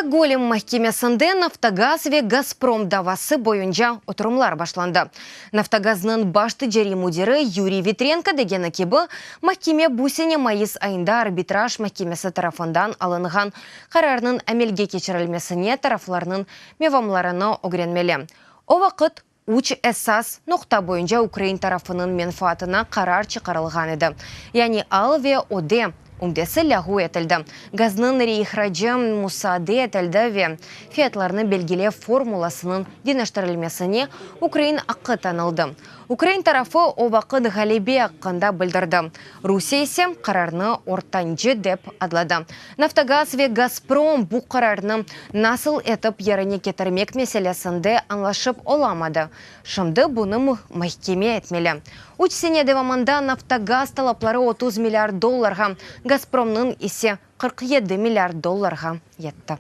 Stokgolm mahkemesinde Naftogaz ve Gazprom davası boyunca oturımlar başlandı. Naftogaznıñ baş ticariy müdiri Yuriy Vitrenko degeni kibi, mahkeme bu sene mayıs ayında arbitraj mahkemesi tarafından alınğan qararnıñ amelge keçirilmesine taraflarnıñ mevamlarını ögrenmeli. O vaqıt üç esas noqta boyunca ukrain tarafınıñ menfaatına qarar çıqarılğan edi, yani al ve öde ümdesi lâğu etildi, gaznıñ reihracı musaade etildi ve fiyatlarnı belgilev formulasınıñ deñiştirilmesine ukrain aqqı tanıldı. Ukrain tarafı o vaqıt ğalebe aqqında bildirdi, Rusiye ise qararnı ortancı dep adladı. Naftogaz ve Gazprom bu qararnı nasıl etip yerine ketirmek meselesinde añlaşıp olamadı. Şimdi bunı mahkeme etmeli. Üç sene devamında Naftogaz talapları 30 milliard dollarğa, Gazpromnıñ ise 47 milliard dollarğa yetti.